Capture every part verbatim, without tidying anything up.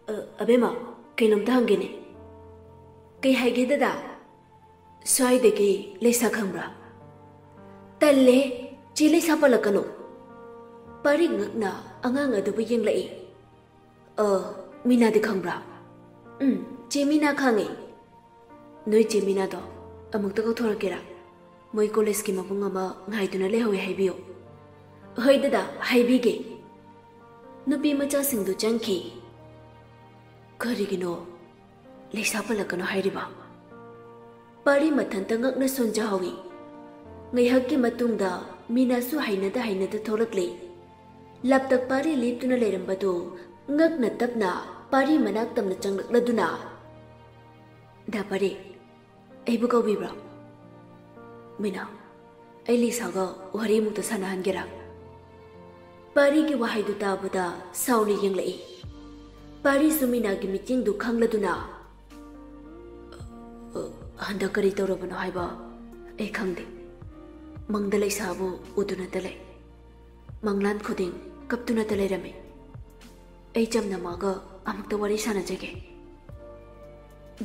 ꯑ, ꯑꯕꯦꯝꯃ, ꯀꯩꯅꯣꯝꯇ ꯍꯪꯒꯦꯅꯦ꯫ ꯀꯩ ꯍꯥꯏꯒꯦ ꯗꯗꯥ? ꯁ꯭ꯋꯥꯏꯗꯒꯤ ꯂꯩꯁꯥ ꯈꯪꯕ꯭ꯔꯥ? ꯇꯜꯂꯦ, ꯆꯦ ꯂꯩꯁꯥ ꯄꯜꯂꯛꯀꯅꯨ꯫ ꯄꯥꯔꯤ ꯉꯛꯅ ꯑꯉꯥꯡ ꯑꯗꯨꯕꯨ ꯌꯦꯡꯂꯛꯏ꯫ ꯑ, ꯃꯤꯅꯥꯗꯤ ꯈꯪꯕ꯭ꯔꯥ? ꯎꯝ, ꯆꯦ ꯃꯤꯅꯥ ꯈꯪꯉꯦ꯫ ꯅꯣꯏ ꯆꯦ ꯃꯤꯅꯥꯗꯣ ꯑꯃꯨꯛꯇ ꯀꯧꯊꯣꯔꯛꯀꯦꯔꯥ? ꯃꯣꯏ ꯀꯣꯂꯦꯖꯀꯤ ꯃꯕꯨꯡ ꯑꯃ ꯉꯥꯏꯗꯨꯅ ꯂꯩꯍꯧꯋꯦ ꯍꯥꯏꯕꯤꯌꯨ꯫ ꯍꯣꯏ ꯗꯗꯥ, ꯍꯥꯏꯕꯤꯒꯦ꯫ ꯅꯨꯄꯤ ꯃꯆꯥꯁꯤꯡꯗꯨ ꯆꯪꯈꯤ꯫ ꯀꯔꯤꯒꯤꯅꯣ ꯂꯩꯁꯥ ꯄꯜꯂꯛꯀꯅꯣ ꯍꯥꯏꯔꯤꯕ? ꯄꯥꯔꯤ ꯃꯊꯟꯇ ꯉꯛꯅ ꯁꯣꯟꯖꯍꯧꯏ꯫ ꯉꯥꯏꯍꯥꯛꯀꯤ ꯃꯇꯨꯡꯗ ꯃꯤꯅꯥꯁꯨ ꯍꯩꯅꯗ ꯍꯩꯅꯗ ꯊꯣꯛꯂꯛꯂꯤ꯫ ꯂꯞꯇꯛ ꯄꯥꯔꯤ ꯂꯦꯞꯇꯨꯅ ꯂꯩꯔꯝꯕꯗꯨ ꯉꯛꯅ ꯇꯞꯅ ꯄꯥꯔꯤ ꯃꯅꯥꯛ ꯇꯝꯅ ꯆꯪꯂꯛꯂꯗꯨꯅ, "ꯗꯥ ꯄꯥꯔꯤ, ꯑꯩꯕꯨ ꯀꯧꯕꯤꯕ꯭ꯔꯣ?" "ꯃꯤꯅꯥ, ꯑꯩ ꯂꯤꯁꯥꯒ ꯋꯥꯔꯤ ꯑꯃꯨꯛꯇ ꯁꯥꯟꯅꯍꯟꯒꯦꯔꯥ?" ꯄꯥꯔꯤꯒꯤ ꯋꯥꯍꯩꯗꯨ ꯇꯥꯕꯗ ꯁꯥꯎꯅ ꯌꯦꯡꯂꯛꯏ꯫ ꯄꯥꯔꯤꯁꯨ ꯃꯤꯅꯥꯒꯤ ꯃꯤꯠꯌꯦꯡꯗꯨ ꯈꯪꯂꯗꯨꯅ, "ꯑ, ꯍꯟꯗꯛ ꯀꯔꯤ ꯇꯧꯔꯕꯅꯣ ꯍꯥꯏꯕ? ꯑꯩ ꯈꯪꯗꯦ꯫ ꯃꯪꯗ ꯂꯩꯁꯥꯕꯨ ꯎꯗꯨꯅꯇ ꯂꯩ꯫ ꯃꯪꯂꯥꯟ ꯈꯨꯗꯤꯡ ꯀꯞꯇꯨꯅꯇ ꯂꯩꯔꯝꯃꯤ꯫ ꯑꯩ ꯆꯝꯅ ꯃꯥꯒ ꯑꯃꯨꯛꯇ ꯋꯥꯔꯤ ꯁꯥꯟꯅꯖꯒꯦ꯫"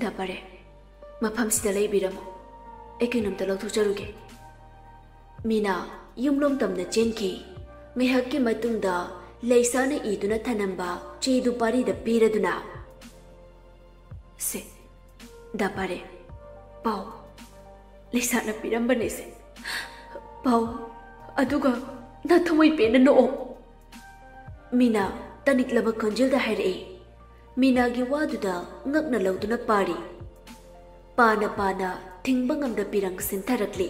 "ꯗꯥ ꯄꯥꯔꯤ, ꯃꯐꯝꯁꯤꯗ ꯂꯩꯕꯤꯔꯝꯃꯣ꯫ ꯑꯩ ꯀꯩꯅꯣꯝꯇ ꯂꯧꯊꯣꯛꯆꯔꯨꯒꯦ꯫" ꯃꯤꯅꯥ ꯌꯨꯝꯂꯣꯝ ꯇꯝꯅ ꯆꯦꯟꯈꯤ꯫ ꯉꯥꯏꯍꯥꯛꯀꯤ ꯃꯇꯨꯡꯗ ꯂꯩꯁꯥꯅ ꯏꯗꯨꯅ ꯊꯅꯝꯕ ꯆꯦꯗꯨ ꯄꯥꯔꯤꯗ ꯄꯤꯔꯗꯨꯅ, "ꯁꯦ, ꯗꯥ ꯄꯥꯔꯤ, ꯄꯥꯎ꯫ ꯂꯩꯁꯥꯅ ꯄꯤꯔꯝꯕꯅꯦ ꯁꯦ꯫ ꯄꯥꯎ, ꯑꯗꯨꯒ ꯅꯊꯃꯣꯏ ꯄꯦꯟꯅ ꯅꯣꯛꯑꯣ꯫" ꯃꯤꯅꯥ ꯇꯅꯤꯛꯂꯕ ꯈꯣꯟꯖꯦꯜꯗ ꯍꯥꯏꯔꯛꯏ꯫ ꯃꯤꯅꯥꯒꯤ ꯋꯥꯗꯨꯗ ꯉꯛꯅ ꯂꯧꯗꯨꯅ ꯄꯥꯔꯤ꯫ ꯄꯥꯅ ꯄꯥꯅ ꯊꯤꯡꯕ ꯉꯝꯗ ꯄꯤꯔꯪ ꯁꯤꯟꯊꯔꯛꯂꯤ꯫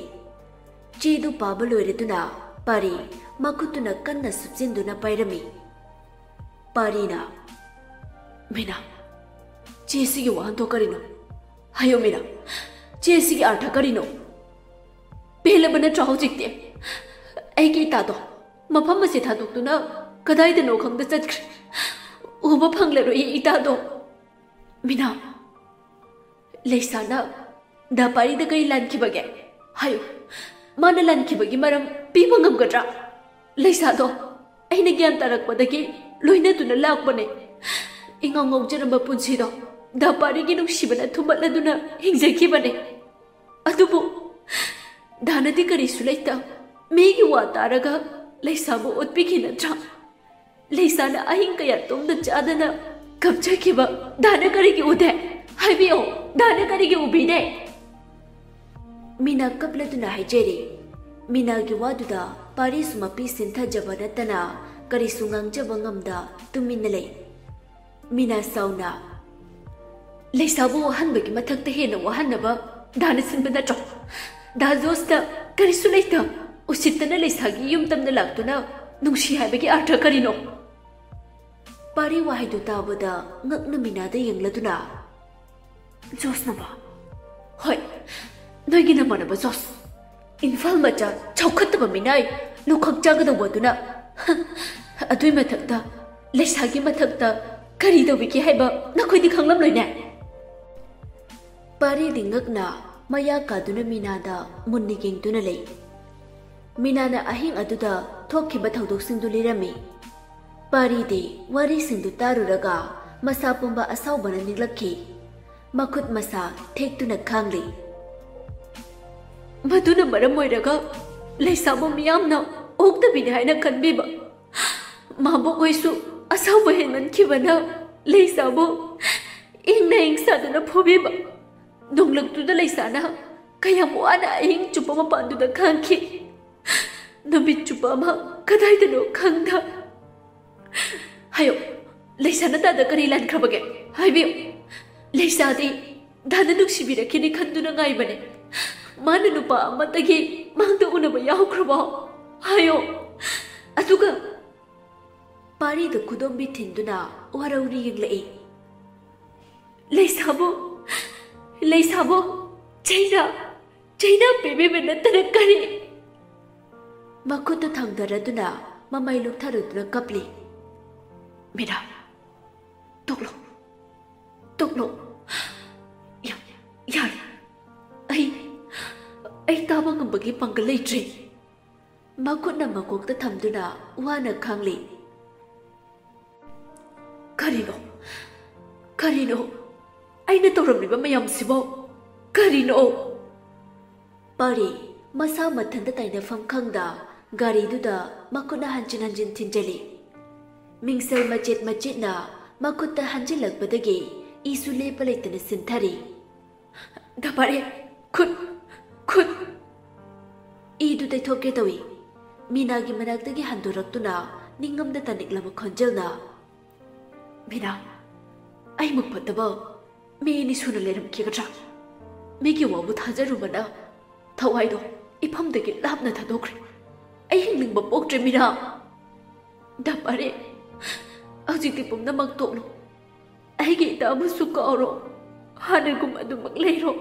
ꯆꯦꯗꯨ ꯄꯥꯕ ꯂꯣꯏꯔꯗꯨꯅ ꯄꯥꯔꯤ ꯃꯈꯨꯠꯇꯨꯅ ꯀꯟꯅ ꯁꯨꯞꯆꯤꯟꯗꯨꯅ ꯄꯥꯏꯔꯝꯃꯤ꯫ ꯄꯥꯔꯤꯅ, "ꯃꯤꯅꯥ, ꯆꯦ ꯁꯤꯒꯤ ꯋꯥꯍꯟꯊꯣꯛ ꯀꯔꯤꯅꯣ? ꯍꯥꯏꯌꯣ ꯃꯤꯅꯥ, ꯆꯦ ꯁꯤꯒꯤ ꯑꯥꯔꯊ ꯀꯔꯤꯅꯣ? ꯄꯦꯜꯂꯕ ꯅꯠꯇ꯭ꯔꯣ ꯍꯧꯖꯤꯛꯇꯤ? ꯑꯩꯒꯤ ꯏꯇꯥꯗꯣ ꯃꯐꯝ ꯑꯁꯤ ꯊꯥꯗꯣꯛꯇꯨꯅ ꯀꯗꯥꯏꯗꯅꯣ ꯈꯪꯗ ꯆꯠꯈ꯭ꯔꯦ꯫ ꯎꯕ ꯐꯪꯂꯔꯣꯏ ꯏꯇꯥꯗꯣ꯫" ꯃꯤꯅꯥ, ꯂꯩꯁꯥꯅ ꯗꯥ ꯄꯥꯔꯤꯗ ꯀꯔꯤ ꯂꯥꯟꯈꯤꯕꯒꯦ? ꯍꯥꯏꯌꯨ, ꯃꯥꯅ ꯂꯥꯟꯈꯤꯕꯒꯤ ꯃꯔꯝ ꯄꯤꯕ ꯉꯝꯒꯗ꯭ꯔꯥ? ꯂꯩꯁꯥꯗꯣ ꯑꯩꯅ ꯒ꯭ꯌꯥꯟ ꯇꯥꯔꯛꯄꯗꯒꯤ ꯂꯣꯏꯅꯗꯨꯅ ꯂꯥꯛꯄꯅꯦ꯫ ꯏꯉꯥꯎ ꯉꯥꯎꯖꯔꯝꯕ ꯄꯨꯟꯁꯤꯗꯣ ꯗꯥ ꯄꯥꯔꯤꯒꯤ ꯅꯨꯡꯁꯤꯕꯅ ꯊꯨꯝꯕꯠꯂꯗꯨꯅ ꯍꯤꯡꯖꯈꯤꯕꯅꯦ꯫ ꯑꯗꯨꯕꯨ ꯗꯥꯅꯗꯤ ꯀꯔꯤꯁꯨ ꯂꯩꯇ ꯃꯤꯒꯤ ꯋꯥ ꯇꯥꯔꯒ ꯂꯩꯁꯥꯕꯨ ꯑꯣꯠꯄꯤꯈꯤ ꯅꯠꯇ꯭ꯔꯥ? ꯂꯩꯁꯥꯅ ꯑꯍꯤꯡ ꯀꯌꯥ ꯇꯨꯝꯗ ꯆꯥꯗꯅ ꯀꯞꯆꯈꯤꯕ ꯗꯥꯅ ꯀꯔꯤꯒꯤ ꯎꯗꯦ? ꯍꯥꯏꯕꯤꯌꯣ, ꯗꯥꯅ ꯀꯔꯤꯒꯤ ꯎꯕꯤꯗꯦ? ꯃꯤꯅꯥ ꯀꯞꯂꯗꯨꯅ ꯍꯥꯏꯖꯔꯤ꯫ ꯃꯤꯅꯥꯒꯤ ꯋꯥꯗꯨꯗ ꯄꯥꯔꯤꯁꯨ ꯃꯄꯤ ꯁꯤꯟꯊꯖꯕ ꯅꯠꯇꯅ ꯀꯔꯤꯁꯨ ꯉꯥꯡꯖꯕ ꯉꯝꯗ ꯇꯨꯃꯤꯟꯅ ꯂꯩ꯫ ꯃꯤꯅꯥ ꯁꯥꯎꯅ, "ꯂꯩꯁꯥꯕꯨ ꯋꯥꯍꯟꯕꯒꯤ ꯃꯊꯛꯇ ꯍꯦꯟꯅ ꯋꯥꯍꯟꯅꯕ ꯗꯥꯅ ꯁꯤꯟꯕ ꯅꯠꯇ꯭ꯔꯣ? ꯗꯥ ꯖꯣꯁꯇ ꯀꯔꯤꯁꯨ ꯂꯩꯇ ꯎꯁꯤꯠꯇꯅ ꯂꯩꯁꯥꯒꯤ ꯌꯨꯝ ꯇꯝꯅ ꯂꯥꯛꯇꯨꯅ ꯅꯨꯡꯁꯤ ꯍꯥꯏꯕꯒꯤ ꯑꯥꯔꯊ ꯀꯔꯤꯅꯣ?" ꯄꯥꯔꯤ ꯋꯥꯍꯩꯗꯨ ꯇꯥꯕꯗ ꯉꯛꯅ ꯃꯤꯅꯥꯗ ꯌꯦꯡꯂꯗꯨꯅ, "ꯖꯣꯁꯅꯕ?" "ꯍꯣꯏ, ꯅꯣꯏꯒꯤ ꯅꯃꯥꯟꯅꯕ ꯖꯣꯁ꯫ ꯏꯝꯐꯥꯜ ꯃꯆꯥ, ꯆꯥꯎꯈꯠꯇꯕ ꯃꯤꯅꯥꯏ, ꯂꯨꯈꯛ ꯆꯥꯒꯗꯧꯕ ꯑꯗꯨꯅ꯫ ꯑꯗꯨꯏ ꯃꯊꯛꯇ, ꯂꯩꯁꯥꯒꯤ ꯃꯊꯛꯇ ꯀꯔꯤ ꯇꯧꯕꯤꯒꯦ ꯍꯥꯏꯕ ꯅꯈꯣꯏꯗꯤ ꯈꯪꯂꯝꯂꯣꯏꯅꯦ?" ꯄꯥꯔꯤꯗꯤ ꯉꯛꯅ ꯃꯌꯥ ꯀꯥꯗꯨꯅ ꯃꯤꯅꯥꯗ ꯃꯨꯟꯅ ꯌꯦꯡꯗꯨꯅ ꯂꯩ꯫ ꯃꯤꯅꯥꯅ ꯑꯍꯤꯡ ꯑꯗꯨꯗ ꯊꯣꯛꯈꯤꯕ ꯊꯧꯗꯣꯛꯁꯤꯡꯗꯨ ꯂꯤꯔꯝꯃꯤ꯫ ꯄꯥꯔꯤꯗꯤ ꯋꯥꯔꯤꯁꯤꯡꯗꯨ ꯇꯥꯔꯨꯔꯒ ꯃꯁꯥ ꯄꯨꯝꯕ ꯑꯁꯥꯎꯕꯅ ꯅꯤꯛꯂꯛꯈꯤ꯫ ꯃꯈꯨꯠ ꯃꯁꯥ ꯊꯦꯛꯇꯨꯅ ꯈꯥꯡꯂꯤ꯫ "ꯃꯗꯨꯅ ꯃꯔꯝ ꯑꯣꯏꯔꯒ ꯂꯩꯁꯥꯕꯨ ꯃꯤꯌꯥꯝꯅ ꯑꯣꯛꯇꯕꯤꯅꯤ ꯍꯥꯏꯅ ꯈꯟꯕꯤꯕ꯫ ꯃꯥꯕꯣꯛ ꯍꯣꯏꯁꯨ ꯑꯁꯥꯎꯕ ꯍꯦꯟꯃꯟꯈꯤꯕꯅ ꯂꯩꯁꯥꯕꯨ ꯏꯪꯅ ꯏꯪ ꯁꯥꯗꯨꯅ ꯐꯨꯕꯤꯕ꯫ ꯅꯣꯡꯂꯛꯇꯨꯗ ꯂꯩꯁꯥꯅ ꯀꯌꯥꯝ ꯋꯥꯅ ꯑꯍꯤꯡ ꯆꯨꯞꯄ ꯃꯄꯥꯟꯗꯨꯗ ꯈꯥꯡꯈꯤ꯫ ꯅꯨꯃꯤꯠ ꯆꯨꯞꯄ ꯑꯃ ꯀꯗꯥꯏꯗꯅꯣ ꯈꯪꯗ꯫" "ꯍꯥꯏꯌꯣ, ꯂꯩꯁꯥꯅ ꯗꯥꯗ ꯀꯔꯤ ꯂꯥꯟꯈ꯭ꯔꯕꯒꯦ? ꯍꯥꯏꯕꯤꯌꯨ꯫ ꯂꯩꯁꯥꯗꯤ ꯗꯥꯗ ꯅꯨꯡꯁꯤꯕꯤꯔꯛꯈꯤꯅꯤ ꯈꯟꯗꯨꯅ ꯉꯥꯏꯕꯅꯦ꯫ ꯃꯥꯅ ꯅꯨꯄꯥ ꯑꯃꯠꯇꯒꯤ ꯃꯥꯡꯗ ꯎꯅꯕ ꯌꯥꯎꯈ꯭ꯔꯕꯣ? ꯍꯥꯏꯌꯣ꯫" ꯑꯗꯨꯒ ꯄꯥꯔꯤꯗ ꯈꯨꯗꯣꯝꯕꯤ ꯊꯤꯟꯗꯨꯅ ꯋꯥꯔꯧꯅ ꯌꯦꯡꯂꯛꯏ꯫ "ꯂꯩꯁꯥꯕꯨ, ꯂꯩꯁꯥꯕꯨ ꯆꯩꯅ, ꯆꯩꯅ ꯄꯤꯕꯤꯕ ꯅꯠꯇꯅ ꯀꯔꯤ?" ꯃꯈꯨꯠꯇꯨ ꯊꯥꯡꯗꯔꯗꯨꯅ ꯃꯃꯩ ꯂꯨꯞꯊꯔꯗꯨꯅ ꯀꯞꯂꯤ꯫ "ꯃꯤꯅꯥ, ꯇꯣꯛꯂꯣ, ꯇꯣꯛꯂꯣ꯫ ꯌꯥ-, ꯌꯥꯔꯦ꯫ ꯑꯩ, ꯑꯩ ꯇꯥꯕ ꯉꯝꯕꯒꯤ ꯄꯥꯡꯒꯜ ꯂꯩꯇ꯭ꯔꯦ꯫" ꯃꯈꯨꯠꯅ ꯃꯀꯣꯛꯇ ꯊꯝꯗꯨꯅ ꯋꯥꯅ ꯈꯥꯡꯂꯤ꯫ "ꯀꯔꯤꯅꯣ? ꯀꯔꯤꯅꯣ? ꯑꯩꯅ ꯇꯧꯔꯝꯂꯤꯕ ꯃꯌꯥꯝꯁꯤꯕꯣ ꯀꯔꯤꯅꯣ? ꯄꯥꯔꯤ ꯃꯁꯥ ꯃꯊꯟꯇ ꯇꯥꯏꯅꯐꯝ ꯈꯪꯗ ꯒꯥꯔꯤꯗꯨꯗ ꯃꯈꯨꯠꯅ ꯍꯟꯖꯤꯟ ꯍꯟꯖꯤꯟ ꯊꯤꯟꯖꯜꯂꯤ꯫ ꯃꯤꯡꯁꯦꯜ ꯃꯆꯦꯠ ꯃꯆꯦꯠꯅ ꯃꯈꯨꯠꯇ ꯍꯟꯖꯤꯜꯂꯛꯄꯗꯒꯤ ꯏꯁꯨ ꯂꯦꯞꯄ ꯂꯩꯇꯅ ꯁꯤꯟꯊꯔꯤ꯫ "ꯗꯥ ꯄꯥꯔꯤ, ꯈꯨꯠ, ꯈꯨꯠ!" ꯏꯗꯨ ꯇꯩꯊꯣꯛꯀꯦ ꯇꯧꯏ꯫ ꯃꯤꯅꯥꯒꯤ ꯃꯅꯥꯛꯇꯒꯤ ꯍꯟꯗꯣꯔꯛꯇꯨꯅ ꯅꯤꯡꯉꯝꯗ ꯇꯥꯅꯤꯡꯂꯕ ꯈꯣꯟꯖꯦꯜꯅ, "ꯃꯤꯅꯥ, ꯑꯩꯃꯨꯛ ꯐꯠꯇꯕ ꯃꯤ ꯑꯅꯤ ꯁꯨꯅ ꯂꯩꯔꯝꯈꯤꯒꯗ꯭ꯔꯥ? ꯃꯤꯒꯤ ꯋꯥꯕꯨ ꯊꯥꯖꯔꯨꯕꯅ ꯊꯋꯥꯏꯗꯣ ꯏꯐꯝꯗꯒꯤ ꯂꯥꯞꯅ ꯊꯥꯗꯣꯛꯈ꯭ꯔꯦ꯫ ꯑꯩ ꯍꯤꯡꯅꯤꯡꯕ ꯄꯣꯛꯇ꯭ꯔꯦ, ꯃꯤꯅꯥ꯫ ꯗꯥ ꯄꯥꯔꯤ, ꯍꯧꯖꯤꯛꯇꯤ ꯄꯨꯝꯅꯃꯛ ꯇꯣꯛꯂꯣ꯫ ꯑꯩꯒꯤ ꯏꯇꯥꯕꯨꯁꯨ ꯀꯥꯎꯔꯣ꯫ ꯍꯥꯟꯅꯒꯨꯝ ꯑꯗꯨꯃꯛ ꯂꯩꯔꯣ꯫"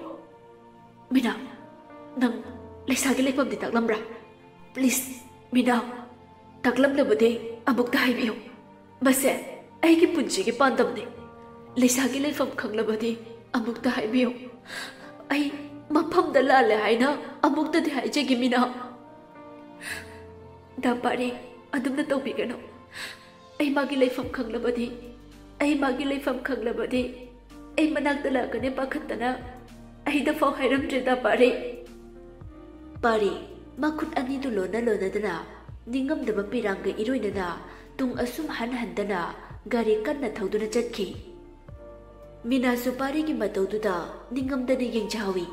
"ꯃꯤꯅꯥ, ꯅꯪ ꯂꯩꯁꯥꯒꯤ ꯂꯩꯐꯝꯗꯤ ꯇꯥꯛꯂꯝꯕ꯭ꯔꯥ? ꯄ꯭ꯂꯤꯖ, ꯃꯤꯅꯥ, ꯇꯥꯛꯂꯝꯂꯕꯗꯤ ꯑꯃꯨꯛꯇ ꯍꯥꯏꯕꯤꯌꯨ꯫ ꯃꯁꯦ ꯑꯩꯒꯤ ꯄꯨꯟꯁꯤꯒꯤ ꯄꯥꯟꯗꯝꯅꯤ꯫ ꯂꯩꯁꯥꯒꯤ ꯂꯩꯐꯝ ꯈꯪꯂꯕꯗꯤ ꯑꯃꯨꯛꯇ ꯍꯥꯏꯕꯤꯌꯨ꯫ ꯑꯩ ꯃꯐꯝꯗ ꯂꯥꯜꯂꯦ ꯍꯥꯏꯅ ꯑꯃꯨꯛꯇꯗꯤ ꯍꯥꯏꯖꯒꯦ, ꯃꯤꯅꯥ꯫" "ꯗꯥ ꯄꯥꯔꯤ, ꯑꯗꯨꯝꯅ ꯇꯧꯕꯤꯒꯅꯨ꯫ ꯑꯩ ꯃꯥꯒꯤ ꯂꯩꯐꯝ ꯈꯪꯂꯕꯗꯤ, ꯑꯩ ꯃꯥꯒꯤ ꯂꯩꯐꯝ ꯈꯪꯂꯕꯗꯤ, ꯑꯩ ꯃꯅꯥꯛꯇ ꯂꯥꯛꯀꯅꯤ ꯄꯥꯈꯠꯇꯅ ꯑꯩꯗ ꯐꯥꯎ ꯍꯥꯏꯔꯝꯗ꯭ꯔꯦ, ꯗꯥ ꯄꯥꯔꯤ꯫" ꯄꯥꯔꯤ ꯃꯈꯨꯠ ꯑꯅꯤꯗꯨ ꯂꯣꯟꯅ ꯂꯣꯟꯅꯗꯅ ꯅꯤꯡꯉꯝꯗꯕ ꯄꯤꯔꯥꯡꯒ ꯏꯔꯣꯏꯅꯅ ꯇꯨꯡ ꯑꯁꯨꯝ ꯍꯟ ꯍꯟꯗꯅ ꯒꯥꯔꯤ ꯀꯟꯅ ꯊꯧꯗꯨꯅ ꯆꯠꯈꯤ꯫ ꯃꯤꯅꯥꯁꯨ ꯄꯥꯔꯤꯒꯤ ꯃꯇꯧꯗꯨꯗ ꯅꯤꯡꯉꯝꯗꯅ ꯌꯦꯡꯖꯍꯧꯏ꯫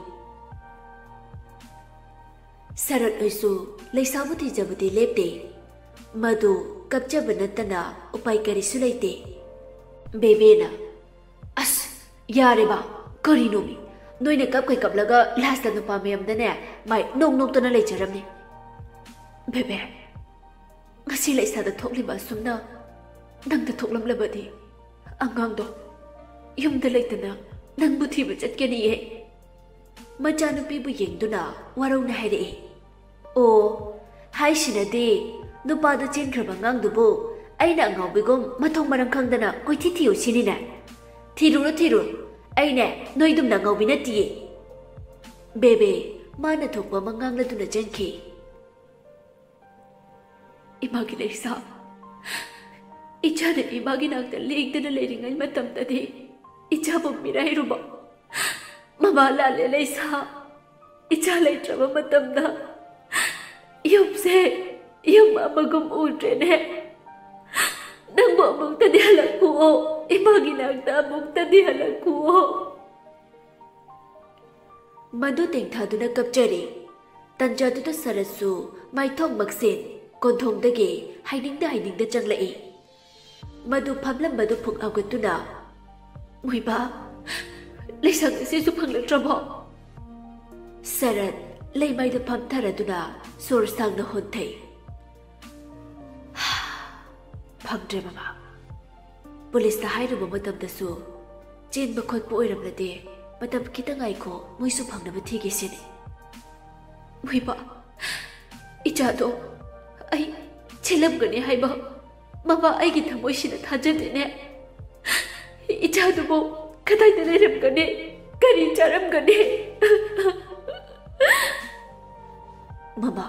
ꯁꯔꯠ ꯍꯣꯏꯁꯨ ꯂꯩꯁꯥꯕꯨ ꯊꯤꯖꯕꯗꯤ ꯂꯦꯞꯇꯦ꯫ ꯃꯗꯨ ꯀꯞꯆꯕ ꯅꯠꯇꯅ ꯎꯄꯥꯏ ꯀꯔꯤꯁꯨ ꯂꯩꯇꯦ꯫ ꯕꯦꯕꯦꯅ, "ꯑꯁ, ꯌꯥꯔꯦꯕ, ꯀꯔꯤꯅꯣꯃꯤ? ꯅꯣꯏꯅ ꯀꯞꯈꯩ ꯀꯞꯂꯒ ꯂꯥꯁꯇ ꯅꯨꯄꯥ ꯃꯌꯥꯝꯗꯅꯦ ꯃꯥꯏ ꯅꯣꯛ ꯅꯣꯛꯇꯅ ꯂꯩꯖꯔꯝꯅꯤ꯫ ꯕꯦꯕꯦ, ꯉꯁꯤ ꯂꯩꯁꯥꯗ ꯊꯣꯛꯂꯤꯕ ꯑꯁꯨꯝꯅ ꯅꯪꯗ ꯊꯣꯛꯂꯝꯂꯕꯗꯤ ꯑꯉꯥꯡꯗꯣ ꯌꯨꯝꯗ ꯂꯩꯇꯅ ꯅꯪꯕꯨ ꯊꯤꯕ ꯆꯠꯀꯅꯤꯌꯦ꯫" ꯃꯆꯥꯅꯨꯄꯤꯕꯨ ꯌꯦꯡꯗꯨꯅ ꯋꯥꯔꯧꯅ ꯍꯥꯏꯔꯛꯏ꯫ "ꯑꯣ, ꯍꯥꯏꯁꯤꯅꯗꯤ ꯅꯨꯄꯥꯗꯨ ꯆꯦꯟꯈ꯭ꯔꯕ ꯑꯉꯥꯡꯗꯨꯕꯨ ꯑꯩꯅ ꯑꯉꯥꯎꯕꯤꯒꯨꯝ ꯃꯊꯣꯡ ꯃꯔꯝ ꯈꯪꯗꯅ ꯀꯣꯏꯊꯤ ꯊꯤꯌꯨ ꯁꯤꯅꯤꯅꯦ? ꯊꯤꯔꯨꯔꯣ, ꯊꯤꯔꯨꯔꯣ, ꯑꯩꯅꯦ ꯅꯣꯏꯗꯨꯝꯅ ꯑꯉꯥꯎꯕꯤ ꯅꯠꯇꯤꯌꯦ꯫" ꯕꯦꯕꯦ ꯃꯥꯅ ꯊꯣꯛꯄ ꯑꯃ ꯉꯥꯡꯂꯗꯨꯅ ꯆꯦꯟꯈꯤ꯫ ꯏꯃꯥꯒꯤ ꯂꯩꯁꯥ, ꯏꯆꯥꯅ ꯏꯃꯥꯒꯤ ꯅꯥꯛꯇ ꯂꯦꯡꯗꯅ ꯂꯩꯔꯤꯉꯩ ꯃꯇꯝꯗꯗꯤ ꯏꯆꯥꯕꯨ ꯃꯤꯔꯥꯏꯔꯨꯕ, ꯃꯃꯥ ꯂꯥꯜꯂꯦ ꯂꯩꯁꯥ꯫ ꯏꯆꯥ ꯂꯩꯇ꯭ꯔꯕ ꯃꯇꯝꯗ ꯌꯨꯝꯁꯦ ꯌꯨꯝ ꯑꯃꯒꯨꯝ ꯎꯗ꯭ꯔꯦꯅꯦ꯫ ꯅꯪꯕꯨ ꯑꯃꯨꯛꯇꯗꯤ ꯍꯜꯂꯛꯈꯨꯑꯣ, ꯏꯃꯥꯒꯤ ꯅꯥꯛꯇ ꯑꯃꯨꯛꯇꯗꯤ ꯍꯜꯂꯛꯈꯨꯑꯣ꯫ ꯃꯗꯨ ꯇꯦꯡꯊꯥꯗꯨꯅ ꯀꯞꯆꯔꯤ꯫ ꯇꯟꯖꯥꯗꯨꯗ ꯁꯔꯠꯁꯨ ꯃꯥꯏꯊꯣꯡ ꯃꯛꯁꯤꯟ ꯀꯣꯟꯊꯣꯡꯗꯒꯤ ꯍꯥꯏꯅꯤꯡꯗ ꯍꯥꯏꯅꯤꯡꯗ ꯆꯪꯂꯛꯏ꯫ ꯃꯗꯨ ꯐꯝꯂꯝꯕꯗꯨ ꯐꯨꯛ ꯍꯧꯒꯠꯇꯨꯅ, "ꯃꯣꯏꯕꯥ, ꯂꯩꯁꯥꯡ ꯑꯁꯤꯁꯨ ꯐꯪꯂꯛꯇ꯭ꯔꯕꯣ?" ꯁꯔꯠ ꯂꯩꯃꯥꯏꯗ ꯐꯝꯊꯔꯗꯨꯅ ꯁꯣꯔ ꯁꯥꯡꯅ ꯍꯣꯟꯊꯩ꯫ "ꯐꯪꯗ꯭ꯔꯦ, ꯃꯃꯥ꯫ ꯄꯨꯂꯤꯁꯇ ꯍꯥꯏꯔꯨꯕ ꯃꯇꯝꯗꯁꯨ ꯆꯦꯟꯕ ꯈꯣꯠꯄ ꯑꯣꯏꯔꯝꯂꯗꯤ ꯃꯇꯝ ꯈꯤꯇ ꯉꯥꯏꯈꯣ, ꯃꯣꯏꯁꯨ ꯐꯪꯅꯕ ꯊꯤꯒꯦ ꯁꯤꯅꯤ꯫" "ꯃꯣꯏꯕꯥ, ꯏꯆꯥꯗꯣ ꯑꯩ ꯆꯦꯜꯂꯝꯒꯅꯤ ꯍꯥꯏꯕ ꯃꯃꯥ ꯑꯩꯒꯤ ꯊꯃꯣꯏꯁꯤꯅ ꯊꯥꯖꯗꯦꯅꯦ꯫ ꯏꯆꯥꯗꯨꯕꯨ ꯀꯗꯥꯏꯗ ꯂꯩꯔꯝꯒꯅꯤ? ꯀꯔꯤ ꯆꯥꯔꯝꯒꯅꯤ?" "ꯃꯃꯥ,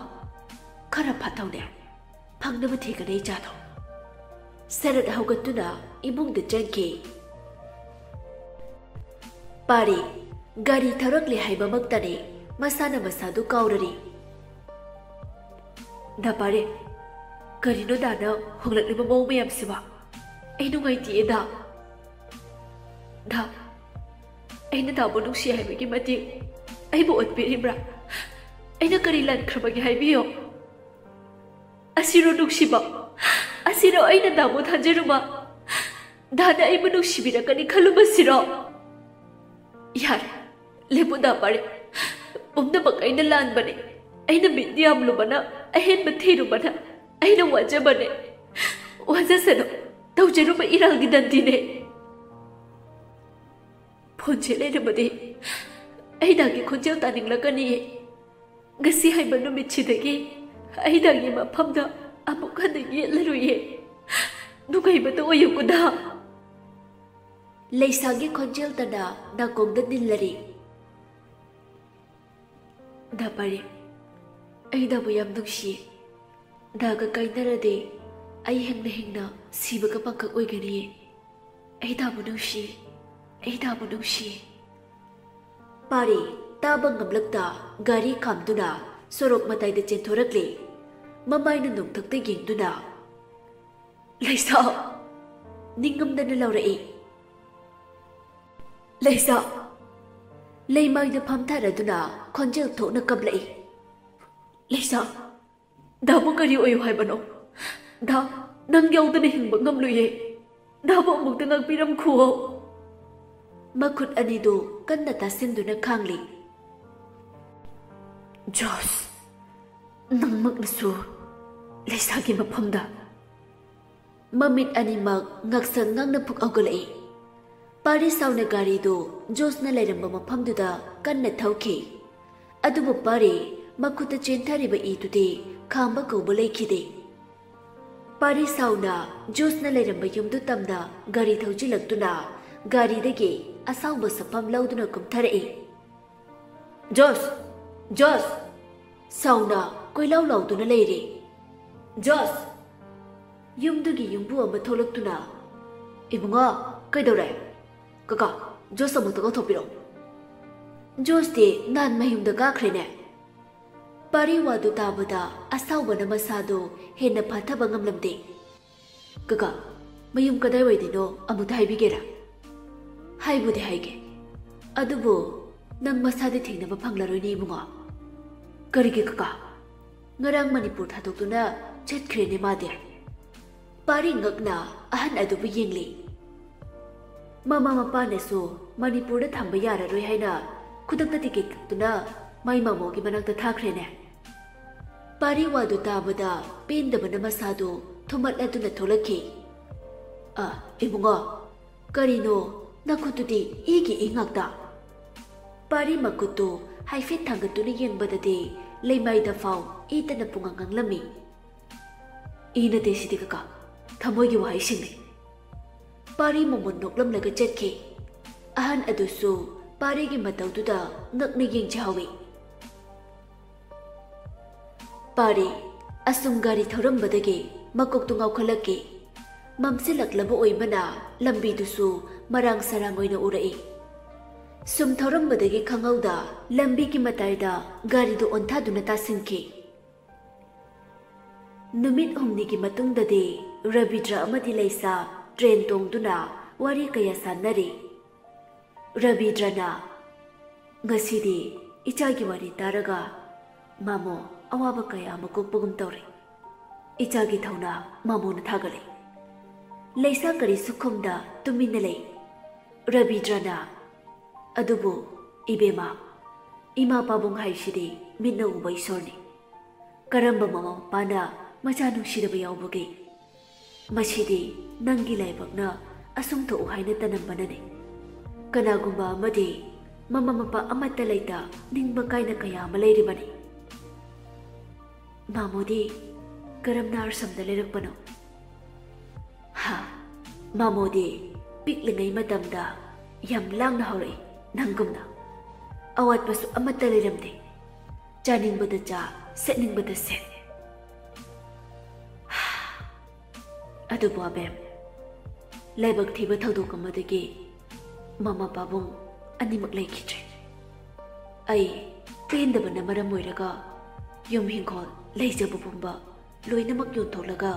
ꯈꯔ ꯐꯥꯊꯧꯅꯦ꯫ ꯐꯪꯅꯕ ꯊꯤꯒꯅꯤ ꯏꯆꯥꯗꯣ꯫" ꯁꯔꯠ ꯍꯧꯒꯠꯇꯨꯅ ꯏꯃꯨꯡꯗ ꯆꯪꯈꯤ꯫ ꯄꯥꯔꯤ, ꯒꯥꯔꯤ ꯊꯧꯔꯛꯂꯦ ꯍꯥꯏꯕꯃꯛꯇꯅꯤ, ꯃꯁꯥꯅ ꯃꯁꯥꯗꯨ ꯀꯥꯎꯔꯔꯤ꯫ "ꯗꯥ ꯄꯥꯔꯤ, ꯀꯔꯤꯅꯣ ꯗꯥꯅ ꯍꯣꯡꯂꯛꯂꯤꯕ ꯃꯑꯣꯡ ꯃꯌꯥꯝꯁꯤꯕꯣ? ꯑꯩ ꯅꯨꯡꯉꯥꯏꯇꯦꯌꯦ ꯗꯥ꯫ ꯗꯥ, ꯑꯩꯅ ꯗꯥꯕꯨ ꯅꯨꯡꯁꯤ ꯍꯥꯏꯕꯒꯤ ꯃꯇꯤꯛ ꯑꯩꯕꯨ ꯑꯣꯠꯄꯤꯔꯤꯕ꯭ꯔꯥ? ꯑꯩꯅ ꯀꯔꯤ ꯂꯥꯟꯈ꯭ꯔꯕꯒꯦ ꯍꯥꯏꯕꯤꯌꯣ?" "ꯑꯁꯤꯔꯣ ꯅꯨꯡꯁꯤꯕ? ꯑꯁꯤꯔꯣ ꯑꯩꯅ ꯗꯥꯕꯨ ꯊꯥꯖꯔꯨꯕ? ꯗꯥꯅ ꯑꯩꯕꯨ ꯅꯨꯡꯁꯤꯕꯤꯔꯛꯀꯅꯤ ꯈꯜꯂꯨꯕꯁꯤꯔꯣ?" "ꯌꯥꯔꯦ, ꯂꯦꯞꯄꯨ ꯗꯥ ꯄꯥꯔꯤ꯫ ꯄꯨꯝꯅꯃꯛ ꯑꯩꯅ ꯂꯥꯟꯕꯅꯦ꯫ ꯑꯩꯅ ꯃꯤꯠ ꯌꯥꯝꯂꯨꯕꯅ, ꯑꯍꯦꯟꯕ ꯊꯤꯔꯨꯕꯅ ꯑꯩꯅ ꯋꯥꯖꯕꯅꯦ꯫ ꯋꯥꯖꯁꯅꯨ, ꯇꯧꯖꯔꯨꯕ ꯏꯔꯥꯜꯒꯤ ꯗꯟꯗꯤꯅꯦ꯫" "ꯐꯣꯟꯁꯦ ꯂꯩꯔꯕꯗꯤ ꯑꯩ ꯗꯥꯒꯤ ꯈꯣꯟꯖꯦꯜ ꯇꯥꯅꯤꯡꯂꯛꯀꯅꯤꯌꯦ꯫ ꯉꯁꯤ ꯍꯥꯏꯕ ꯅꯨꯃꯤꯠꯁꯤꯗꯒꯤ ꯑꯩ ꯗꯥꯒꯤ ꯃꯐꯝꯗ ꯑꯃꯨꯛ ꯍꯟꯅ ꯌꯦꯠꯂꯔꯣꯏꯌꯦ꯫ ꯅꯨꯡꯉꯥꯏꯕꯇ ꯑꯣꯏꯌꯨꯀꯣ ꯗꯥ꯫" ꯂꯩꯁꯥꯒꯤ ꯈꯣꯟꯖꯦꯜꯇꯅ ꯅꯥꯀꯣꯡꯗ ꯅꯤꯜꯂꯔꯤ꯫ "ꯗꯥ ꯄꯥꯔꯤ, ꯑꯩ ꯗꯥꯕꯨ ꯌꯥꯝ ꯅꯨꯡꯁꯤ꯫ ꯗꯥꯒ ꯀꯥꯏꯅꯔꯗꯤ ꯑꯩ ꯍꯤꯡꯅ ꯍꯤꯡꯅ ꯁꯤꯕꯒ ꯄꯥꯡꯈꯛ ꯑꯣꯏꯒꯅꯤꯌꯦ꯫ ꯑꯩ ꯗꯥꯕꯨ ꯅꯨꯡꯁꯤ꯫" ꯑꯩ ꯗꯥꯕꯨ ꯅꯨꯡꯁꯤ꯫ ꯄꯥꯔꯤ ꯇꯥꯕ ꯉꯝꯂꯛꯇ ꯒꯥꯔꯤ ꯈꯥꯝꯗꯨꯅ ꯁꯣꯔꯣꯛ ꯃꯇꯥꯏꯗ ꯆꯦꯟꯊꯣꯔꯛꯂꯦ꯫ ꯃꯃꯥꯏꯅ ꯅꯣꯡꯊꯛꯇ ꯌꯦꯡꯗꯨꯅ, "ꯂꯩꯁꯥ!" ꯅꯤꯡꯉꯝꯗꯅ ꯂꯥꯎꯔꯛꯏ꯫ "ꯂꯩꯁꯥ!" ꯂꯩꯃꯥꯏꯗ ꯐꯝꯊꯔꯗꯨꯅ ꯈꯣꯟꯖꯦꯜ ꯊꯣꯛꯅ ꯀꯞꯂꯛꯏ꯫ "ꯂꯩꯁꯥ, ꯗꯥꯕꯨ ꯀꯔꯤ ꯑꯣꯏꯌꯨ ꯍꯥꯏꯕꯅꯣ? ꯗꯥ, ꯅꯪ ꯌꯥꯎꯗꯅ ꯍꯤꯡꯕ ꯉꯝꯂꯣꯏꯌꯦ꯫ ꯗꯥꯕꯨ ꯑꯃꯨꯛꯇ ꯉꯥꯛꯄꯤꯔꯝꯈꯨꯑꯣ꯫" ꯃꯈꯨꯠ ꯑꯅꯤꯗꯨ ꯀꯟꯅ ꯇꯥꯁꯤꯟꯗꯨꯅ ꯈꯥꯡꯂꯤ꯫ "ꯖꯣꯁ, ꯅꯪꯃꯛꯅꯁꯨ ꯂꯩꯁꯥꯒꯤ ꯃꯐꯝꯗ?" ꯃꯃꯤꯠ ꯑꯅꯤꯃꯛ ꯉꯛꯁꯪ ꯉꯛꯅ ꯄꯨꯛ ꯍꯧꯒꯠꯂꯛꯏ꯫ ꯄꯥꯔꯤ ꯁꯥꯎꯅ ꯒꯥꯔꯤꯗꯨ ꯖꯣꯁꯅ ꯂꯩꯔꯝꯕ ꯃꯐꯝꯗꯨꯗ ꯀꯟꯅ ꯊꯧꯈꯤ꯫ ꯑꯗꯨꯕꯨ ꯄꯥꯔꯤ ꯃꯈꯨꯠꯇ ꯆꯦꯟꯊꯔꯤꯕ ꯏꯗꯨꯗꯤ ꯈꯥꯝꯕ ꯀꯧꯕ ꯂꯩꯈꯤꯗꯦ꯫ ꯄꯥꯔꯤ ꯁꯥꯎꯅ ꯖꯣꯁꯅ ꯂꯩꯔꯝꯕ ꯌꯨꯝꯗꯨ ꯇꯝꯅ ꯒꯥꯔꯤ ꯊꯧꯖꯤꯜꯂꯛꯇꯨꯅ ꯒꯥꯔꯤꯗꯒꯤ ꯑꯁꯥꯎꯕ ꯁꯛꯐꯝ ꯂꯧꯗꯨꯅ ꯀꯨꯝꯊꯔꯛꯏ꯫ "ꯖꯣꯁ! ꯖꯣꯁ!" ꯁꯥꯎꯅ ꯀꯣꯏꯂꯥꯎ ꯂꯥꯎꯗꯨꯅ ꯂꯩꯔꯦ꯫ "ꯖꯣꯁ!" ꯌꯨꯝꯗꯨꯒꯤ ꯌꯨꯝꯕꯨ ꯑꯃ ꯊꯣꯛꯂꯛꯇꯨꯅ, "ꯏꯕꯨꯡꯉꯣ, ꯀꯩꯗꯧꯔꯦ? ꯀꯀꯥ, ꯖꯣꯁ ꯑꯃꯨꯛꯇ ꯀꯧꯊꯣꯛꯄꯤꯔꯛꯑꯣ꯫ ꯖꯣꯁꯇꯤ ꯅꯍꯥꯟ ꯃꯌꯨꯝꯗ ꯀꯥꯈ꯭ꯔꯦꯅꯦ꯫" ꯄꯥꯔꯤ ꯋꯥꯗꯨ ꯇꯥꯕꯗ ꯑꯁꯥꯎꯕꯅ ꯃꯁꯥꯗꯨ ꯍꯦꯟꯅ ꯐꯥꯊꯕ ꯉꯝꯂꯝꯗꯦ꯫ "ꯀꯀꯥ, ꯃꯌꯨꯝ ꯀꯗꯥꯏꯋꯥꯏꯗꯅꯣ ꯑꯃꯨꯛꯇ ꯍꯥꯏꯕꯤꯒꯦꯔꯥ?" "ꯍꯥꯏꯕꯨꯗꯤ ꯍꯥꯏꯒꯦ, ꯑꯗꯨꯕꯨ ꯅꯪ ꯃꯁꯥꯗꯤ ꯊꯦꯡꯅꯕ ꯐꯪꯂꯔꯣꯏꯅꯦ ꯏꯕꯨꯡꯉꯣ꯫" "ꯀꯔꯤꯒꯤ ꯀꯀꯥ? ꯉꯔꯥꯡ ꯃꯅꯤꯄꯨꯔ ꯊꯥꯗꯣꯛꯇꯨꯅ ꯆꯠꯈ꯭ꯔꯦꯅꯦ ꯃꯥꯗꯤ꯫" ꯄꯥꯔꯤ ꯉꯛꯅ ꯑꯍꯟ ꯑꯗꯨꯕꯨ ꯌꯦꯡꯂꯤ꯫ "ꯃꯃꯥ ꯃꯄꯥꯅꯁꯨ ꯃꯅꯤꯄꯨꯔꯗ ꯊꯝꯕ ꯌꯥꯔꯔꯣꯏ ꯍꯥꯏꯅ ꯈꯨꯗꯛꯇ ꯇꯤꯀꯦꯠ ꯀꯛꯇꯨꯅ ꯃꯥꯏ ꯃꯃꯣꯒꯤ ꯃꯅꯥꯛꯇ ꯊꯥꯈ꯭ꯔꯦꯅꯦ꯫" ꯄꯥꯔꯤ ꯋꯥꯗꯨ ꯇꯥꯕꯗ ꯄꯦꯟꯗꯕꯅ ꯃꯁꯥꯗꯨ ꯊꯨꯝꯍꯠꯂꯗꯨꯅ ꯊꯣꯛꯂꯛꯈꯤ꯫ "ꯑ, ꯏꯕꯨꯡꯉꯣ, ꯀꯔꯤꯅꯣ ꯅꯈꯨꯠꯇꯨꯗꯤ ꯏꯒꯤ ꯏ ꯉꯥꯛꯇ?" ꯄꯥꯔꯤ ꯃꯈꯨꯠꯇꯨ ꯍꯥꯏꯐꯦꯠ ꯊꯥꯡꯒꯠꯇꯨꯅ ꯌꯦꯡꯕꯗꯗꯤ ꯂꯩꯃꯥꯏꯗ ꯐꯥꯎ ꯏꯇꯅ ꯄꯨꯡꯉꯥꯡ ꯉꯥꯡꯂꯝꯃꯤ꯫ "ꯏ ꯅꯠꯇꯦ ꯁꯤꯗꯤ ꯀꯀꯥ, ꯊꯃꯣꯏꯒꯤ ꯋꯥꯍꯩꯁꯤꯡꯅꯤ꯫" ꯄꯥꯔꯤ ꯃꯃꯣꯟ ꯅꯣꯛꯂꯝꯂꯒ ꯆꯠꯈꯤ꯫ ꯑꯍꯟ ꯑꯗꯨꯁꯨ ꯄꯥꯔꯤꯒꯤ ꯃꯇꯧꯗꯨꯗ ꯉꯛꯅ ꯌꯦꯡꯖꯍꯧꯏ꯫ ꯄꯥꯔꯤ ꯑꯁꯨꯝ ꯒꯥꯔꯤ ꯊꯧꯔꯝꯕꯗꯒꯤ ꯃꯀꯣꯛꯇꯨ ꯉꯥꯎꯈꯠꯂꯛꯈꯤ꯫ ꯃꯝꯁꯤꯜꯂꯛꯂꯕ ꯑꯣꯏꯕꯅ ꯂꯝꯕꯤꯗꯨꯁꯨ ꯃꯔꯥꯡ ꯁꯔꯥꯡ ꯑꯣꯏꯅ ꯎꯔꯛꯏ꯫ ꯁꯨꯝ ꯊꯧꯔꯝꯕꯗꯒꯤ ꯈꯪꯍꯧꯗ ꯂꯝꯕꯤꯒꯤ ꯃꯇꯥꯏꯗ ꯒꯥꯔꯤꯗꯨ ꯑꯣꯟꯊꯗꯨꯅ ꯇꯥꯁꯤꯟꯈꯤ꯫ ꯅꯨꯃꯤꯠ ꯍꯨꯝꯅꯤꯒꯤ ꯃꯇꯨꯡꯗꯗꯤ ꯔꯕꯤꯗ꯭ꯔ ꯑꯃꯗꯤ ꯂꯩꯁꯥ ꯇ꯭ꯔꯦꯟ ꯇꯣꯡꯗꯨꯅ ꯋꯥꯔꯤ ꯀꯌꯥ ꯁꯥꯟꯅꯔꯤ꯫ ꯔꯕꯤꯗ꯭ꯔꯅ, "ꯉꯁꯤꯗꯤ ꯏꯆꯥꯒꯤ ꯋꯥꯔꯤ ꯇꯥꯔꯒ ꯃꯥꯃꯣ ꯑꯋꯥꯕ ꯀꯌꯥ ꯑꯃ ꯀꯣꯛꯄꯒꯨꯝ ꯇꯧꯔꯦ꯫ ꯏꯆꯥꯒꯤ ꯊꯧꯅꯥ ꯃꯥꯃꯣꯅ ꯊꯥꯒꯠꯂꯤ꯫" ꯂꯩꯁꯥ ꯀꯔꯤꯁꯨ ꯈꯨꯝꯗ ꯇꯨꯃꯤꯟꯅ ꯂꯩ꯫ ꯔꯕꯤꯗ꯭ꯔꯅ, "ꯑꯗꯨꯕꯨ ꯏꯕꯦꯝꯃ, ꯏꯃꯥ ꯄꯥꯕꯨꯡ ꯍꯥꯏꯁꯤꯗꯤ ꯃꯤꯠꯅ ꯎꯕ ꯏꯁꯣꯔꯅꯤ꯫ ꯀꯔꯝꯕ ꯃꯃꯥ ꯃꯄꯥꯅ ꯃꯆꯥ ꯅꯨꯡꯁꯤꯗꯕ ꯌꯥꯎꯕꯒꯦ? ꯃꯁꯤꯗꯤ ꯅꯪꯒꯤ ꯂꯥꯏꯕꯛꯅ ꯑꯁꯨꯝ ꯊꯣꯛꯎ ꯍꯥꯏꯅ ꯇꯅꯝꯕꯅꯅꯤ꯫ ꯀꯅꯥꯒꯨꯝꯕ ꯑꯃꯗꯤ ꯃꯃꯥ ꯃꯄꯥ ꯑꯃꯠꯇ ꯂꯩꯇ ꯅꯤꯡꯕ ꯀꯥꯏꯅ ꯀꯌꯥ ꯑꯃ ꯂꯩꯔꯤꯕꯅꯤ꯫" "ꯃꯥꯃꯣꯗꯤ ꯀꯔꯝꯅ ꯑꯥꯁ꯭ꯔꯝꯗ ꯂꯩꯔꯛꯄꯅꯣ?" "ꯍꯥ, ꯃꯥꯃꯣꯗꯤ ꯄꯤꯛꯂꯤꯉꯩ ꯃꯇꯝꯗ ꯌꯥꯝ ꯂꯥꯡꯅ ꯍꯧꯔꯛꯏ, ꯅꯪꯒꯨꯝꯅ꯫ ꯑꯋꯥꯠꯄꯁꯨ ꯑꯃꯠꯇ ꯂꯩꯔꯝꯗꯦ꯫ ꯆꯥꯅꯤꯡꯕꯗ ꯆꯥ, ꯁꯦꯠꯅꯤꯡꯕꯗ ꯁꯦꯠ꯫" ꯑꯗꯨꯕꯨ ꯑꯕꯦꯝ, ꯂꯥꯏꯕꯛ ꯊꯤꯕ ꯊꯧꯗꯣꯛ ꯑꯃꯗꯒꯤ ꯃꯃꯥ ꯄꯥꯕꯨꯡ ꯑꯅꯤꯃꯛ ꯂꯩꯈꯤꯗ꯭ꯔꯦ꯫ ꯑꯩ ꯄꯦꯟꯗꯕꯅ ꯃꯔꯝ ꯑꯣꯏꯔꯒ ꯌꯨꯝ ꯍꯤꯡꯈꯣꯜ ꯂꯩꯖꯕ ꯄꯨꯝꯕ ꯂꯣꯏꯅꯃꯛ ꯌꯣꯟꯊꯣꯛꯂꯒ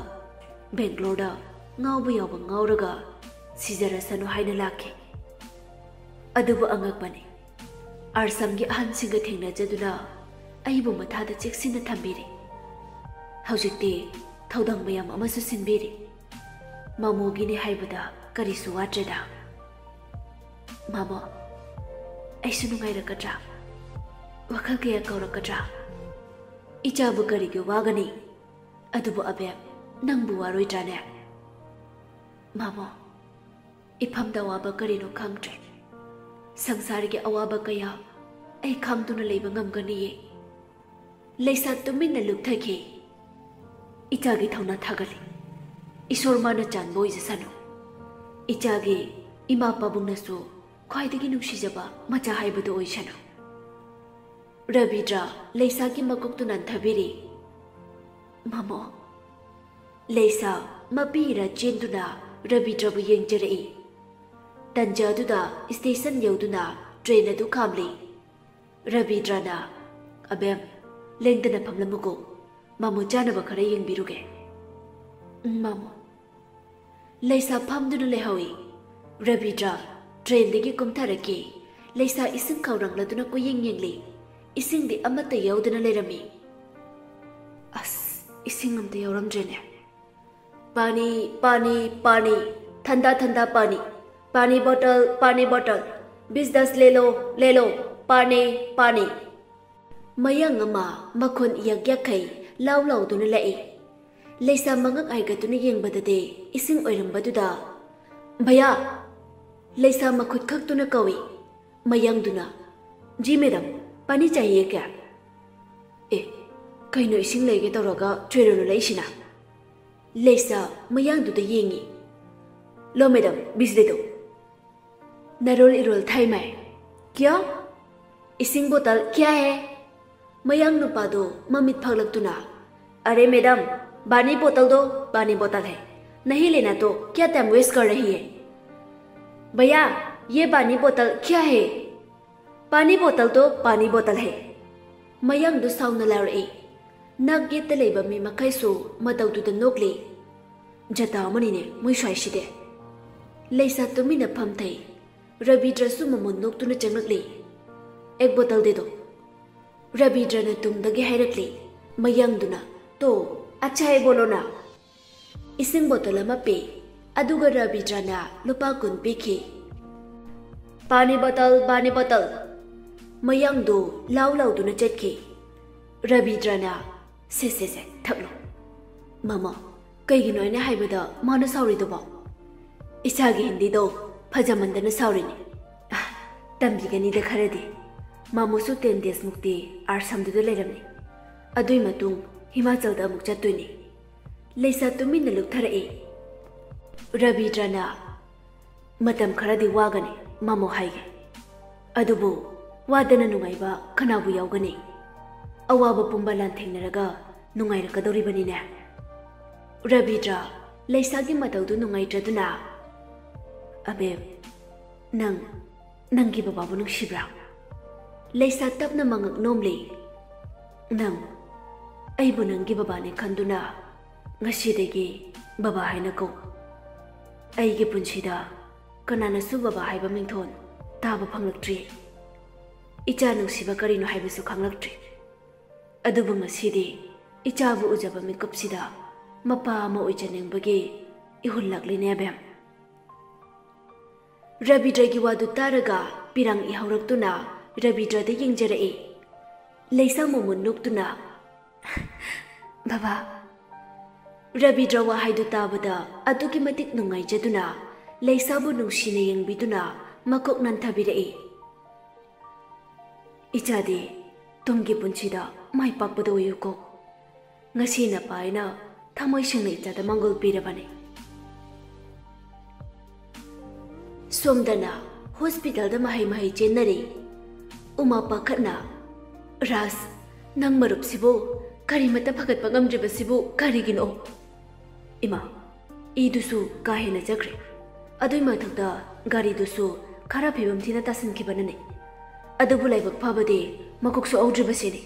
ꯕꯦꯡꯒ꯭ꯂꯣꯔꯗ ꯉꯥꯎꯕ ꯌꯥꯎꯕ ꯉꯥꯎꯔꯒ ꯁꯤꯖꯔꯁꯅꯨ ꯍꯥꯏꯅ ꯂꯥꯛꯈꯤ꯫ ꯑꯗꯨꯕꯨ ꯑꯉꯛꯄꯅꯤ, ꯑꯥꯁ꯭ꯔꯝꯒꯤ ꯑꯍꯟꯁꯤꯡꯒ ꯊꯦꯡꯅꯖꯗꯨꯅ ꯑꯩꯕꯨ ꯃꯊꯥꯗ ꯆꯦꯛꯁꯤꯟꯅ ꯊꯝꯕꯤꯔꯤ꯫ ꯍꯧꯖꯤꯛꯇꯤ ꯊꯧꯗꯥꯡ ꯃꯌꯥꯝ ꯑꯃꯁꯨ ꯁꯤꯟꯕꯤꯔꯤ꯫ ꯃꯥꯃꯣꯒꯤꯅꯤ ꯍꯥꯏꯕꯗ ꯀꯔꯤꯁꯨ ꯋꯥꯠꯇ꯭ꯔꯦꯗ꯫ ꯃꯥꯃꯣ, ꯑꯩꯁꯨ ꯅꯨꯡꯉꯥꯏꯔꯛꯀꯗ꯭ꯔꯥ? ꯋꯥꯈꯜ ꯀꯌꯥ ꯀꯧꯔꯛꯀꯗ꯭ꯔꯥ? ꯏꯆꯥꯕꯨ ꯀꯔꯤꯒꯤ ꯋꯥꯒꯅꯤ? ꯑꯗꯨꯕꯨ ꯑꯕꯦꯝ, ꯅꯪꯕꯨ ꯋꯥꯔꯣꯏꯗ꯭ꯔꯥꯅꯦ? ꯃꯥꯃꯣ, ꯏꯐꯝꯗ ꯑꯋꯥꯕ ꯀꯔꯤꯅꯣ ꯈꯪꯗ꯭ꯔꯦ꯫ ꯁꯪꯁꯥꯔꯒꯤ ꯑꯋꯥꯕ ꯀꯌꯥ ꯑꯩ ꯈꯥꯡꯗꯨꯅ ꯂꯩꯕ ꯉꯝꯒꯅꯤꯌꯦ꯫ ꯂꯩꯁꯥ ꯇꯨꯃꯤꯟꯅ ꯂꯨꯞꯊꯈꯤ꯫ ꯏꯆꯥꯒꯤ ꯊꯧꯅꯥ ꯊꯥꯒꯠꯂꯤ꯫ ꯏꯁꯣꯔ ꯃꯥꯅ ꯆꯥꯟꯕ ꯑꯣꯏꯖꯁꯅꯨ꯫ ꯏꯆꯥꯒꯤ ꯏꯃꯥ ꯄꯥꯕꯨꯡꯅꯁꯨ ꯈ꯭ꯋꯥꯏꯗꯒꯤ ꯅꯨꯡꯁꯤꯖꯕ ꯃꯆꯥ ꯍꯥꯏꯕꯗꯨ ꯑꯣꯏꯁꯅꯨ꯫ ꯔꯕꯤꯗ꯭ꯔ ꯂꯩꯁꯥꯒꯤ ꯃꯀꯣꯛꯇꯨ ꯅꯥꯟꯊꯕꯤꯔꯤ꯫ ꯃꯃꯣ, ꯂꯩꯁꯥ ꯃꯄꯤ ꯏꯔꯥ ꯆꯦꯟꯗꯨꯅ ꯔꯕꯤꯗ꯭ꯔꯕꯨ ꯌꯦꯡꯖꯔꯛꯏ꯫ ꯇꯟꯖꯥꯗꯨꯗ ꯁ꯭ꯇꯦꯁꯟ ꯌꯧꯗꯨꯅ ꯇ꯭ꯔꯦꯟ ꯑꯗꯨ ꯈꯥꯝꯂꯤ꯫ ꯔꯕꯤꯗ꯭ꯔꯅ, "ꯑꯕꯦꯝ, ꯂꯦꯡꯗꯅ ꯐꯝꯂꯝꯃꯨꯀꯣ, ꯃꯥꯃꯣ ꯆꯥꯅꯕ ꯈꯔ ꯌꯦꯡꯕꯤꯔꯨꯒꯦ꯫" "ꯎꯝ, ꯃꯥꯃꯣ꯫" ꯂꯩꯁꯥ ꯐꯝꯗꯨꯅ ꯂꯩꯍꯧꯏ꯫ ꯔꯕꯤꯗ꯭ꯔ ꯇ꯭ꯔꯦꯟꯗꯒꯤ ꯀꯨꯝꯊꯔꯛꯈꯤ꯫ ꯂꯩꯁꯥ ꯏꯁꯤꯡ ꯈꯧꯔꯥꯡꯂꯗꯨꯅ ꯀꯣꯏꯌꯦꯡ ꯌꯦꯡꯂꯤ꯫ ꯏꯁꯤꯡꯗꯤ ꯑꯃꯠꯇ ꯌꯥꯎꯗꯅ ꯂꯩꯔꯝꯃꯤ꯫ "ꯑꯁ, ꯏꯁꯤꯡ ꯑꯝꯇ ꯌꯥꯎꯔꯝꯗ꯭ꯔꯦꯅꯦ꯫ ꯄꯥꯅꯤ, ꯄꯥꯅꯤ, ꯄꯥꯅꯤ, ꯊꯟꯗꯥ, ꯊꯟꯗꯥ ꯄꯥꯅꯤ, ꯄꯥꯅꯤ ꯕꯣꯇꯜ, ꯄꯥꯅꯤ ꯕꯣꯇꯜ, ꯕꯤꯁ ꯗꯁ ꯂꯦꯂꯣ, ꯂꯦꯂꯣ, ꯄꯥꯅꯤ, ꯄꯥꯅꯤ꯫" ꯃꯌꯥꯡ ꯑꯃ ꯃꯈꯣꯟ ꯏꯌꯛ ꯌꯛꯈꯩ ꯂꯥꯎ ꯂꯥꯎꯗꯨꯅ ꯂꯥꯛꯏ꯫ ꯂꯩꯁꯥ ꯃꯉꯛ ꯍꯥꯏꯒꯠꯇꯨꯅ ꯌꯦꯡꯕꯗꯗꯤ ꯏꯁꯤꯡ ꯑꯣꯏꯔꯝꯕꯗꯨꯗ, "ꯚꯌꯥ!" ꯂꯩꯁꯥ ꯃꯈꯨꯠ ꯈꯛꯇꯨꯅ ꯀꯧꯏ꯫ ꯃꯌꯥꯡꯗꯨꯅ, "ꯖꯤ ꯃꯦꯗꯝ, ꯄꯥꯅꯤ ꯆꯥꯍꯤꯌꯦ ꯀꯌꯥ?" "ꯑꯦ, ꯀꯩꯅꯣ ꯏꯁꯤꯡ ꯂꯩꯒꯦ ꯇꯧꯔꯒ ꯇ꯭ꯔꯦꯟ ꯂꯣꯜꯂꯛꯏꯁꯤꯅ?" ꯂꯩꯁꯥ ꯃꯌꯥꯡꯗꯨꯗ ꯌꯦꯡꯉꯤ꯫ "ꯂꯣ ꯃꯦꯗꯝ, ꯕꯤꯁꯂꯦ ꯗꯣ꯫" ꯅꯔꯣꯜ ꯏꯔꯣꯜ ꯊꯥꯏꯃꯥꯏ꯫ "ꯀ꯭ꯌꯥ? ꯏꯁꯤꯡ ꯕꯣꯇꯜ ꯀ꯭ꯌꯥ ꯍꯦ?" ꯃꯌꯥꯡ ꯅꯨꯄꯥꯗꯣ ꯃꯃꯤꯠ ꯐꯥꯛꯂꯛꯇꯨꯅ, "ꯑꯔꯦ ꯃꯦꯗꯝ, ꯕꯥꯅꯤ ꯕꯣꯇꯜ ꯗꯣ, ꯕꯥꯅꯤ ꯕꯣꯇꯜ ꯍꯦ꯫ ꯅꯍꯤ ꯂꯦꯅꯥ ꯇꯣ ꯀ꯭ꯌꯥ ꯇꯥꯏꯝ ꯋꯦꯁ ꯀꯔ ꯔꯍꯤ ꯍꯦ? ꯚꯌꯥ, ꯌꯦ ꯕꯥꯅꯤ ꯕꯣꯇꯜ ꯀ꯭ꯌꯥ ꯍꯦ? ꯄꯥꯅꯤ ꯕꯣꯇꯜ ꯇꯣ ꯄꯥꯅꯤ ꯕꯣꯇꯜ ꯍꯦ꯫" ꯃꯌꯥꯡꯗꯨ ꯁꯥꯎꯅ ꯂꯥꯎꯔꯛꯏ꯫ ꯅꯥꯛ ꯌꯦꯠꯇ ꯂꯩꯕ ꯃꯤ ꯃꯈꯩꯁꯨ ꯃꯇꯧꯗꯨꯗ ꯅꯣꯛꯂꯤ꯫ "ꯖꯇꯥ ꯑꯃꯅꯤꯅꯦ ꯃꯣꯏ ꯁ꯭ꯋꯥꯏꯁꯤꯗꯤ꯫" ꯂꯩꯁꯥ ꯇꯨꯃꯤꯟꯅ ꯐꯝꯊꯩ꯫ ꯔꯕꯤꯗ꯭ꯔꯁꯨ ꯃꯃꯣꯟ ꯅꯣꯛꯇꯨꯅ ꯆꯪꯂꯛꯂꯤ꯫ "ꯑꯦꯛ ꯕꯣꯇꯜ ꯗꯦ ꯗꯣ꯫" ꯔꯕꯤꯗ꯭ꯔꯅ ꯇꯨꯡꯗꯒꯤ ꯍꯥꯏꯔꯛꯂꯤ꯫ ꯃꯌꯥꯡꯗꯨꯅ, "ꯇꯣ, ꯑꯆꯥ ꯍꯦ ꯕꯣꯂꯣ ꯅꯥ꯫" ꯏꯁꯤꯡ ꯕꯣꯇꯜ ꯑꯃ ꯄꯤ, ꯑꯗꯨꯒ ꯔꯕꯤꯗ꯭ꯔꯅ ꯂꯨꯄꯥ ꯀꯨꯟ ꯄꯤꯈꯤ꯫ "ꯄꯥꯅꯤ ꯕꯣꯇꯜ, ꯄꯥꯅꯤ ꯕꯣꯇꯜ!" ꯃꯌꯥꯡꯗꯨ ꯂꯥꯎ ꯂꯥꯎꯗꯨꯅ ꯆꯠꯈꯤ꯫ ꯔꯕꯤꯗ꯭ꯔꯅ, "ꯁꯦ, ꯁꯦ, ꯁꯦ, ꯊꯛꯂꯣ꯫" "ꯃꯃꯥ, ꯀꯩꯒꯤꯅꯣ ꯑꯩꯅ ꯍꯥꯏꯕꯗ ꯃꯥꯅ ꯁꯥꯎꯔꯤꯗꯨꯕꯣ?" "ꯏꯆꯥꯒꯤ ꯍꯤꯟꯗꯤꯗꯣ ꯐꯖꯃꯟꯗꯅ ꯁꯥꯎꯔꯤꯅꯤ꯫" "ꯑ, ꯇꯝꯕꯤꯒꯅꯤꯗ ꯈꯔꯗꯤ꯫ ꯃꯥꯃꯣꯁꯨ ꯇꯦꯟ ꯗꯦꯖꯃꯨꯛꯇꯤ ꯑꯥꯁ꯭ꯔꯝꯗꯨꯗ ꯂꯩꯔꯝꯃꯤ꯫ ꯑꯗꯨꯏ ꯃꯇꯨꯡ ꯍꯤꯃꯥꯆꯜꯗ ꯑꯃꯨꯛ ꯆꯠꯇꯣꯏꯅꯤ꯫" ꯂꯩꯁꯥ ꯇꯨꯃꯤꯟꯅ ꯂꯨꯞꯊꯔꯛꯏ꯫ ꯔꯕꯤꯗ꯭ꯔꯅ, "ꯃꯇꯝ ꯈꯔꯗꯤ ꯋꯥꯒꯅꯤ, ꯃꯥꯃꯣ ꯍꯥꯏꯒꯦ꯫ ꯑꯗꯨꯕꯨ ꯋꯥꯗꯅ ꯅꯨꯡꯉꯥꯏꯕ ꯀꯅꯥꯕꯨ ꯌꯥꯎꯒꯅꯤ? ꯑꯋꯥꯕ ꯄꯨꯝꯕ ꯂꯥꯟꯊꯦꯡꯅꯔꯒ ꯅꯨꯡꯉꯥꯏꯔꯛꯀꯗꯧꯔꯤꯕꯅꯤꯅꯦ꯫" ꯔꯕꯤꯗ꯭ꯔ ꯂꯩꯁꯥꯒꯤ ꯃꯇꯧꯗꯨ ꯅꯨꯡꯉꯥꯏꯇ꯭ꯔꯗꯨꯅ, "ꯑꯕꯦꯝ, ꯅꯪ ꯅꯪꯒꯤ ꯕꯕꯥꯕꯨ ꯅꯨꯡꯁꯤꯕ꯭ꯔꯥ? ꯂꯩꯁꯥ ꯇꯞꯅ ꯃꯉꯛ ꯅꯣꯝꯂꯤ꯫ ꯅꯪ ꯑꯩꯕꯨ ꯅꯪꯒꯤ ꯕꯕꯥꯅꯤ ꯈꯟꯗꯨꯅ ꯉꯁꯤꯗꯒꯤ ꯕꯕꯥ ꯍꯥꯏꯅ ꯀꯧ꯫ ꯑꯩꯒꯤ ꯄꯨꯟꯁꯤꯗ ꯀꯅꯥꯅꯁꯨ ꯕꯕꯥ ꯍꯥꯏꯕ ꯃꯤꯡꯊꯣꯟ ꯇꯥꯕ ꯐꯪꯂꯛꯇ꯭ꯔꯤ꯫ ꯏꯆꯥ ꯅꯨꯡꯁꯤꯕ ꯀꯔꯤꯅꯣ ꯍꯥꯏꯕꯁꯨ ꯈꯪꯂꯛꯇ꯭ꯔꯤ꯫ ꯑꯗꯨꯕꯨ ꯉꯁꯤꯗꯤ ꯏꯆꯥꯕꯨ ꯎꯖꯕ ꯃꯤꯀꯨꯞꯁꯤꯗ ꯃꯄꯥ ꯑꯃ ꯑꯣꯏꯖꯅꯤꯡꯕꯒꯤ ꯏꯍꯨꯜ ꯂꯥꯛꯂꯤꯅꯦ, ꯑꯕꯦꯝ꯫ ꯔꯕꯤꯗ꯭ꯔꯒꯤ ꯋꯥꯗꯨ ꯇꯥꯔꯒ ꯄꯤꯔꯥꯡ ꯏꯍꯧꯔꯛꯇꯨꯅ ꯔꯕꯤꯗ꯭ꯔꯗ ꯌꯦꯡꯖꯔꯛꯏ꯫ ꯂꯩꯁꯥ ꯃꯣꯃꯣꯟ ꯅꯣꯛꯇꯨꯅ, "ꯕꯕꯥ꯫" ꯔꯕꯤꯗ꯭ꯔ ꯋꯥꯍꯩꯗꯨ ꯇꯥꯕꯗ ꯑꯗꯨꯛꯀꯤ ꯃꯇꯤꯛ ꯅꯨꯡꯉꯥꯏꯖꯗꯨꯅ ꯂꯩꯁꯥꯕꯨ ꯅꯨꯡꯁꯤꯅ ꯌꯦꯡꯕꯤꯗꯨꯅ ꯃꯀꯣꯛ ꯅꯥꯟꯊꯕꯤꯔꯛꯏ꯫ "ꯏꯆꯥꯗꯤ ꯇꯨꯡꯒꯤ ꯄꯨꯟꯁꯤꯗ ꯃꯥꯏ ꯄꯥꯛꯄꯗ ꯑꯣꯏꯌꯨꯀꯣ꯫ ꯉꯁꯤ ꯅꯄꯥ ꯑꯩꯅ ꯊꯃꯣꯏ ꯁꯦꯡꯅ ꯏꯆꯥꯗ ꯃꯪꯒꯣꯜ ꯄꯤꯔꯕꯅꯤ꯫" ꯁꯣꯝꯗꯅ ꯍꯣꯁꯄꯤꯇꯥꯜꯗ ꯃꯍꯩ ꯃꯍꯩ ꯆꯦꯟꯅꯔꯤ꯫ ꯎꯃꯥ ꯄꯥꯈꯠꯅ, "ꯔꯥꯖ, ꯅꯪ ꯃꯔꯨꯞꯁꯤꯕꯨ ꯀꯔꯤꯃꯠꯇ ꯐꯒꯠꯄ ꯉꯝꯗ꯭ꯔꯤꯕꯁꯤꯕꯨ ꯀꯔꯤꯒꯤꯅꯣ?" "ꯏꯃꯥ, ꯏꯗꯨꯁꯨ ꯀꯥ ꯍꯦꯟꯅ ꯆꯠꯈ꯭ꯔꯦ꯫ ꯑꯗꯨꯏ ꯃꯊꯛꯇ ꯒꯥꯔꯤꯗꯨꯁꯨ ꯈꯔ ꯐꯤꯕꯝ ꯊꯤꯅ ꯇꯥꯁꯤꯟꯈꯤꯕꯅꯅꯦ꯫ ꯑꯗꯨꯕꯨ ꯂꯥꯏꯕꯛ ꯐꯕꯗꯤ ꯃꯀꯣꯛ ꯁꯣꯛꯍꯧꯗ꯭ꯔꯤꯕꯁꯤꯅꯤ꯫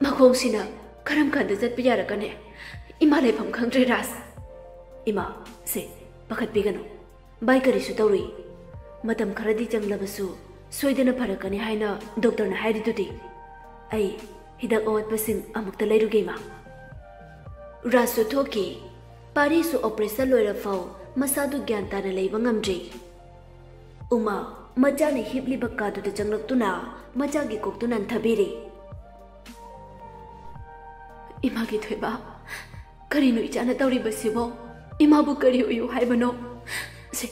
ꯃꯈꯣꯡꯁꯤꯅ ꯀꯔꯝ ꯀꯥꯟꯗ ꯆꯠꯄ ꯌꯥꯔꯛꯀꯅꯤ? ꯏꯃꯥ ꯂꯩꯐꯝ ꯈꯪꯗ꯭ꯔꯦ, ꯔꯥꯖ꯫" "ꯏꯃꯥ, ꯁꯦ, ꯄꯥꯈꯠꯄꯤꯒꯅꯨ꯫ ꯚꯥꯏ ꯀꯔꯤꯁꯨ ꯇꯧꯔꯨꯏ꯫ ꯃꯇꯝ ꯈꯔꯗꯤ ꯆꯪꯂꯕꯁꯨ ꯁꯣꯏꯗꯅ ꯐꯔꯛꯀꯅꯤ ꯍꯥꯏꯅ ꯗꯣꯛꯇꯔꯅ ꯍꯥꯏꯔꯤꯗꯨꯗꯤ꯫ ꯑꯩ ꯍꯤꯗꯥꯛ ꯑꯋꯥꯠꯄꯁꯤꯡ ꯑꯃꯨꯛꯇ ꯂꯩꯔꯨꯒꯦ, ꯏꯃꯥ꯫" ꯔꯥꯖꯁꯨ ꯊꯣꯛꯈꯤ꯫ ꯄꯥꯔꯤꯁꯨ ꯑꯣꯄꯔꯦꯁꯟ ꯂꯣꯏꯔꯐꯥꯎ ꯃꯁꯥꯗꯨ ꯒ꯭ꯌꯥꯟ ꯇꯥꯅ ꯂꯩꯕ ꯉꯝꯗ꯭ꯔꯤ꯫ ꯎꯃꯥ ꯃꯆꯥꯅ ꯍꯤꯞꯂꯤꯕ ꯀꯥꯗꯨꯗ ꯆꯪꯂꯛꯇꯨꯅ ꯃꯆꯥꯒꯤ ꯀꯣꯛꯇꯨ ꯅꯟꯊꯕꯤꯔꯤ꯫ "ꯏꯃꯥꯒꯤ ꯊꯣꯏꯕ, ꯀꯔꯤꯅꯣ ꯏꯆꯥꯅ ꯇꯧꯔꯤꯕꯁꯤꯕꯣ? ꯏꯃꯥꯕꯨ ꯀꯔꯤ ꯑꯣꯏꯌꯨ ꯍꯥꯏꯕꯅꯣ? ꯁꯦ,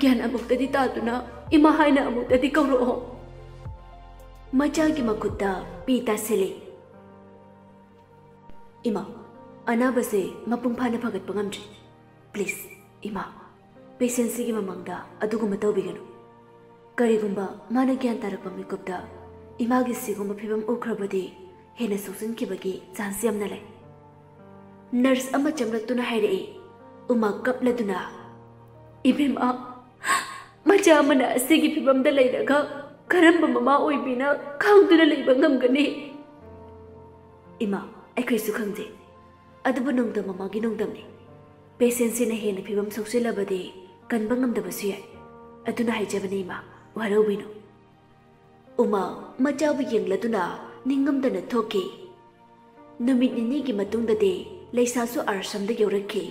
ꯒ꯭ꯌꯥꯟ ꯑꯃꯨꯛꯇꯗꯤ ꯇꯥꯗꯨꯅ ꯏꯃꯥ ꯍꯥꯏꯅ ꯑꯃꯨꯛꯇꯗꯤ ꯀꯧꯔꯛꯑꯣ꯫" ꯃꯆꯥꯒꯤ ꯃꯈꯨꯠꯇ ꯄꯤ ꯇꯥꯁꯤꯜꯂꯤ꯫ "ꯏꯃꯥ, ꯑꯅꯥꯕꯁꯦ ꯃꯄꯨꯡ ꯐꯥꯅ ꯐꯒꯠꯄ ꯉꯝꯗ꯭ꯔꯤ꯫ ꯄ꯭ꯂꯤꯖ, ꯏꯃꯥ, ꯄꯦꯁꯦꯟꯁꯤꯒꯤ ꯃꯃꯥꯡꯗ ꯑꯗꯨꯒꯨꯝꯕ ꯇꯧꯕꯤꯒꯅꯨ꯫ ꯀꯔꯤꯒꯨꯝꯕ ꯃꯥꯅ ꯒ꯭ꯌꯥꯟ ꯇꯥꯔꯛꯄ ꯃꯤꯀꯨꯞꯇ ꯏꯃꯥꯒꯤ ꯁꯤꯒꯨꯝꯕ ꯐꯤꯕꯝ ꯎꯈ꯭ꯔꯕꯗꯤ ꯍꯦꯟꯅ ꯁꯣꯛꯆꯤꯟꯈꯤꯕꯒꯤ ꯆꯥꯟꯁ ꯌꯥꯝꯅ ꯂꯩ꯫" ꯅꯔꯁ ꯑꯃ ꯆꯪꯂꯛꯇꯨꯅ ꯍꯥꯏꯔꯛꯏ꯫ ꯎꯃꯥ ꯀꯞꯂꯗꯨꯅ, "ꯏꯕꯦꯝꯃ, ꯃꯆꯥ ꯑꯃꯅ ꯑꯁꯤꯒꯤ ꯐꯤꯕꯝꯗ ꯂꯩꯔꯒ ꯀꯔꯝꯕ ꯃꯃꯥ ꯑꯣꯏꯕꯤꯅ ꯈꯥꯡꯗꯨꯅ ꯂꯩꯕ ꯉꯝꯒꯅꯤ? ꯏꯃꯥ, ꯑꯩꯈꯣꯏꯁꯨ ꯈꯪꯗꯦ꯫ ꯑꯗꯨꯕꯨ ꯅꯣꯡꯗꯝ ꯃꯃꯥꯒꯤ ꯅꯣꯡꯗꯝꯅꯤ꯫ Patientꯁꯤꯅ ꯍꯦꯟꯅ ꯐꯤꯕꯝ ꯁꯣꯛꯆꯤꯜꯂꯕꯗꯤ ꯀꯟꯕ ꯉꯝꯗꯕꯁꯨ ꯌꯥꯏ꯫ ꯑꯗꯨꯅ ꯍꯥꯏꯖꯕꯅꯤ ꯏꯃꯥ, ꯋꯥꯔꯧꯕꯤꯅꯨ꯫ ꯎꯃꯥ, ꯃꯆꯥꯕꯨ ꯌꯦꯡꯂꯗꯨꯅ ꯅꯤꯡꯉꯝꯗꯅ ꯊꯣꯛꯈꯤ꯫ ꯅꯨꯃꯤꯠ ꯅꯤꯅꯤꯒꯤ ꯃꯇꯨꯡꯗꯗꯤ ꯂꯩꯁꯥꯁꯨ ꯑꯥꯁ꯭ꯔꯝꯗ ꯌꯧꯔꯛꯈꯤ꯫